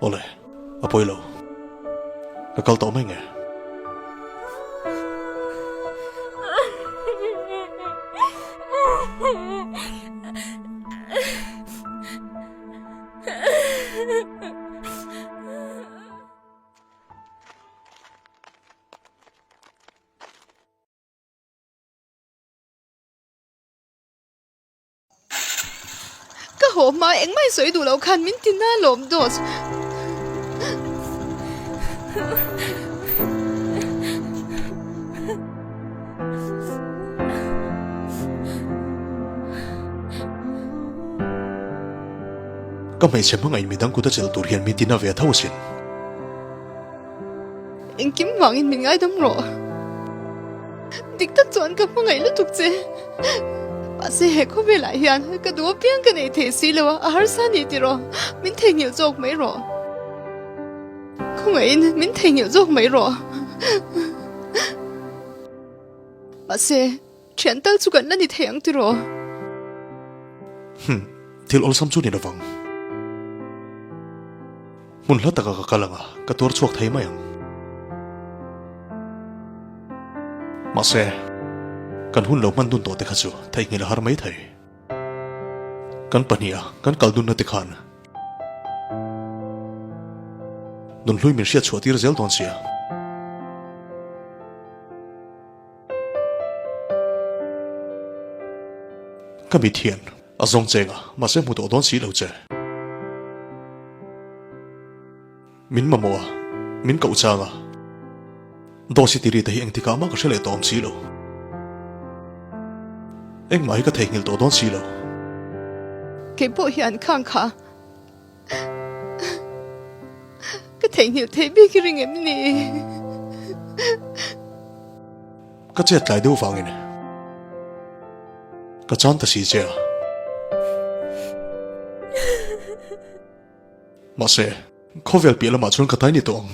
Awle, a pawi lo. Ka kal tawh mai nge? Ka haw hma engmah i sawi duh loh khan min ti na lawm dawt. Ka hmeichhe hmangaih midang kut a chelh tur hian min ti na ve tho asin. Engkim vangin min ngaidam rawh. Dik tak chuan ka hmangaih lutuk che. Mahse he khawvelah hian ka duh apiang ka nei thei si lo a, a harsa a ni tiraw? Min theihnghilh zawk mai rawh. Khawngaihin min theihnghilh zawk mai rawh. Mahse thian tal chu kan la ni thei ang tiraw? Hum, thil awlsam chu ni lovang. Hmun hla taka ka kal ang a, ka tuar chhuak thei mai ang. Mahse, kan hun lo hman dun tawh te kha chu theihnghilh a har mai thei. Kan pahniha kan kal dunna te khan nunhlui min hriat chhuah tir zel dawn sia. Ka mit hian a zawng cheng a, mahse hmu tawh dawn si lo che. Min mamawh a, min koh chang a. Dawsi tiri te hi engtikah mah ka hre leh tawh awm si lo. Engmah hi ka theihnghilh tawh dawn si lo. Kei pawh hian khang kha ka theihnghilh theih bik i ring em ni? Ka chet tlai deuh vangin ka chan ta si che a. Mahse, khawvel piah lamah chuan ka tai ni tawh ang.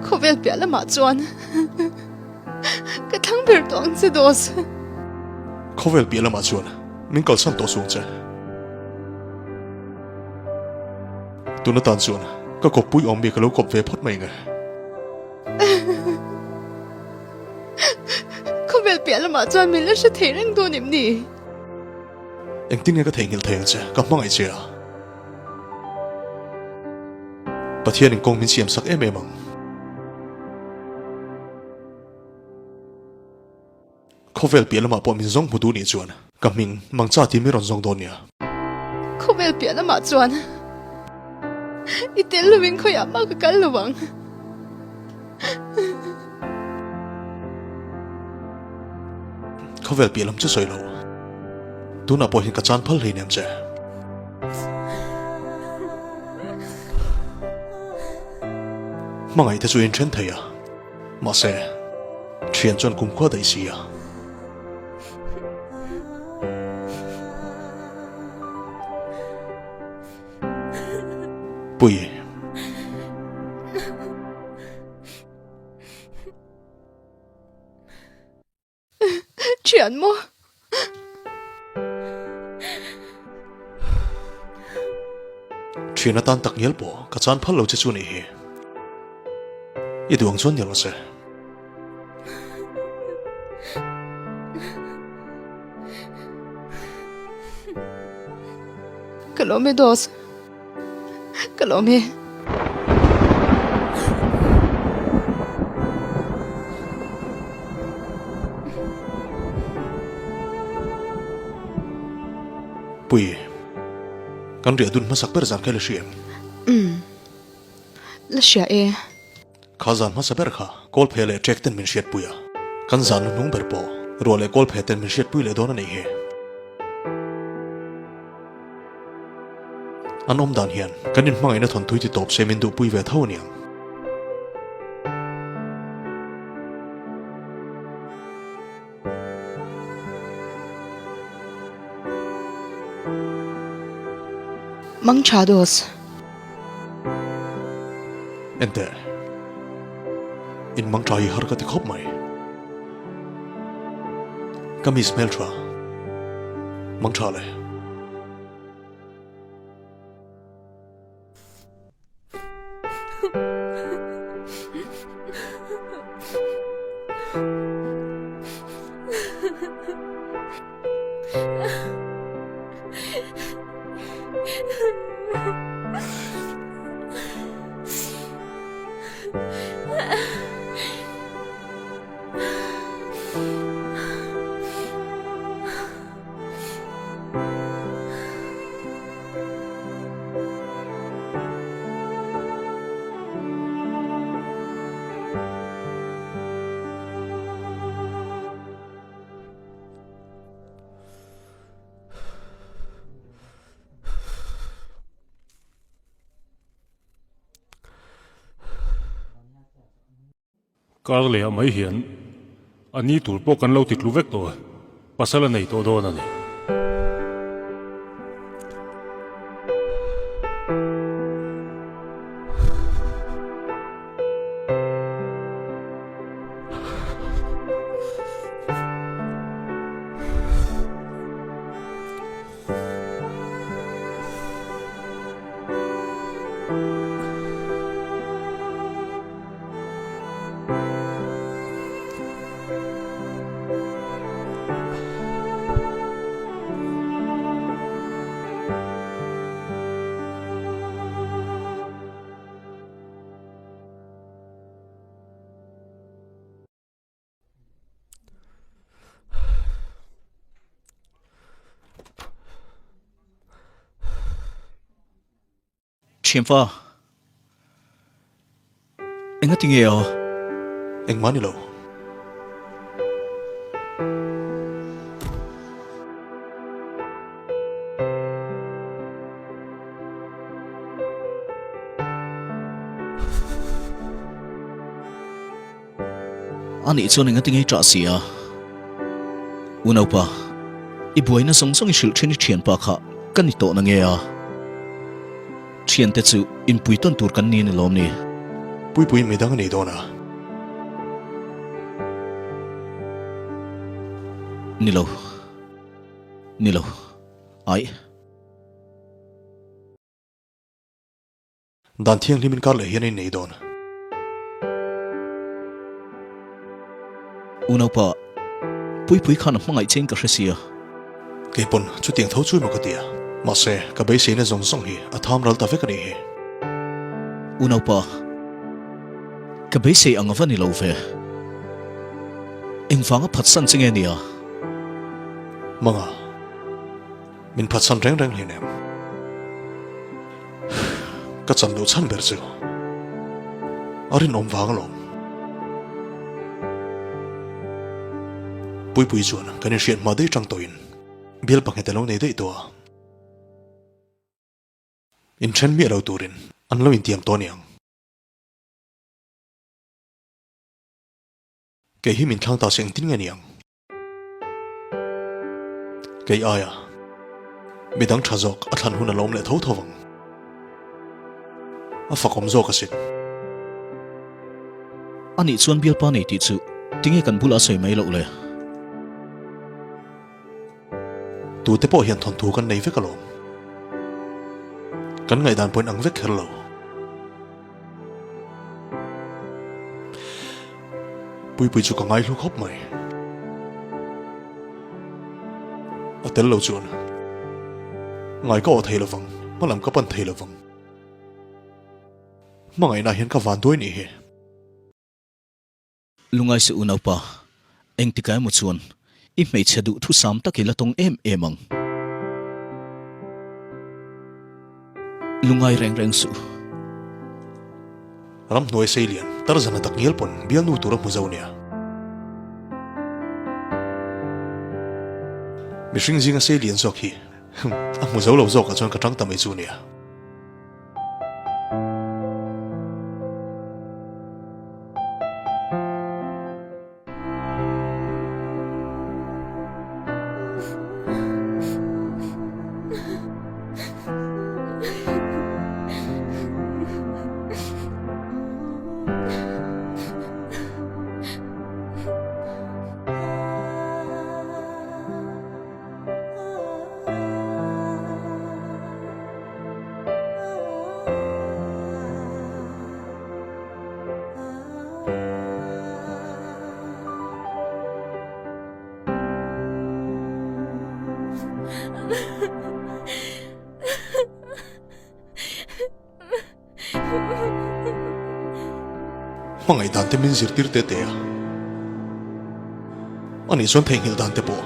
Khawvel piah lamah chuan ka thlang ber tawh ang che Dos. Khawvel piah lamah chuan min kalsan tawh suang che. Tuna tan chuan ka kawppui awm mi ka lo kawp ve phawt mai nge. Khawvel piah lamah chuan min la hre thei reng dawn em ni? Engtin nge ka theihnghilh thei ang che? Ka hmangaih che a. Pathianin kawng min siam sak em em ang. Khawvel piah lamah pawh min zawng hmu duh nih chuan ka hming Mangcha tih mi rawn zawng dawn nia. Khawvel piah lamah chuan i tel lovin khawiah mah ka kal lo ang. Khawvel piah lam chu sawi lo. Tunah pawh hian ka chan phal hleinem che. Hmangaih te chu in then thei a. Mahse, thian chuan kumkhua daih si a. Pui. Thian maw? Thian atan tak ngial pawh ka chan phal lo che chu nih hi. I duh ang chuan ni rawh se. Ka lawm e Dos. Ka lawm e. Pui, kan riah dun hmasak ber zan kha i la hria em? Umm, la hria e. Kha zan hmasa ber kha Kawlphe leh Trek ten min hriatpui a, kan zan lu hnung ber pawh ruah leh Kawlphe ten min hriatpui leh dawn a nih hi. An awm dan hian kan inhmangaihna thawnthui ti tawp se min duhpui ve tho a niang. Mang tha dos. Enteh. In mang tha hi har ka ti khawp mai. Ka miss hmel tha. Mang tha le. Kar leh ah mai hian a ni tur pawh kan lo ti tlu vek tawh a, pasal a nei tawh dawn a ni. Thianpa, engati nge aw? Engmah ni lo. A nih chuan engati nge i ṭah si a? Unaupa, i buaina zawng zawng i hrilh ṭhin i ṭhianpa kha ka ni tawh na nge a? Ṭhiante chu inpui tawn tur kan ni a ni lawm ni? Puipui midang a nei dawn a. Ni lo. Ni lo. Aih. Dan thianghlim inkar leh hian a innei dawn. Unaupa, Puipui khan a hmangaih che in ka hre sia. Kei pawn chutiang tho chu emaw ka ti a. Mahse, ka beiseina zawng zawng hi a tham ral ta vek a nih hi. Unaupa, ka beisei ang a va ni lo ve. Engvanga phatsan che nge nia? Manga. Min phatsan reng reng hleinem. Ka chan loh chhan ber chu a rinawm vang alawm. Puipui chuan kan inhriat hma daih tang tawhin bial pahnih a lo nei daih tawh a. Inthen miah lo turin an lo intiam tawh aniang. Kei hi min thlang ta se engtin nge niang? Kei aia midang tha zawk a thlan hun a lawm leh tho tho vang. A fakawm zawk asin. A nih chuan bialpa nei tih chu tinge kan bulah a sawi mai loh le? Tute pawh hian thawnthu kan nei vek alawm. Kan ngaihdan pawhin ang vek kher lo. Puipui chu ka ngaihlu khawp mai. A tel lo chuan ngai ka awh thei lovang, hmalam ka pan thei lovang. Hmangaihna hian ka van duai nih hi. Lungai se unaupa, engtikah emaw chuan i hmeichhe duh thusam tak i la tawng em em ang. Lungai reng reng suh. Ramhnuai Seilian, Tarzana tak ngial pawn bialnu tur a hmu zo nia. Mihring zinga Seilian zawk hi a hmu zo lo zawkah chuan ka tang ta mai chu nia. Hmangaih dan te min zirtir te te a, anih chuan theihnghilh dan te pawh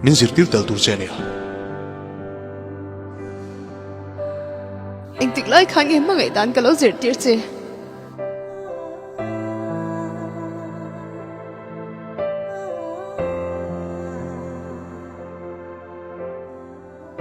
min zirtir tel tur che a nia. Engtik lai khan nge hmangaih dan ka lo zirtir che?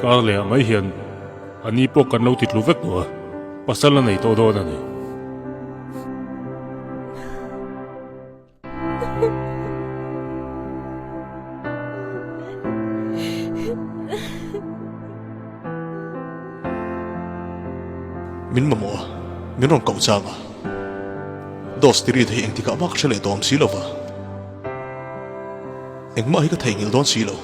Kar leh ah mai hian a ni pawh kan lo ti tlu vek tawh a, pasal a nei tawh dawn a ni. Min mamawh a, min rawn koh chang a. Dost ti ri te hi engtikah mah ka hre leh tawm si lo va. Engmah hi ka theihnghilh dawn si lo.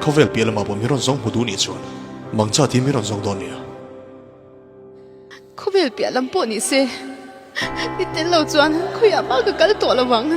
Khawvel piah lamah pawh min rawn zawng hmu duh nih chuan mangcha tiin min rawn zawng dawn nia. Khawvel piah lam pawh ni se, i tel lo chuan khawiah mah ka kal tawh lo vang.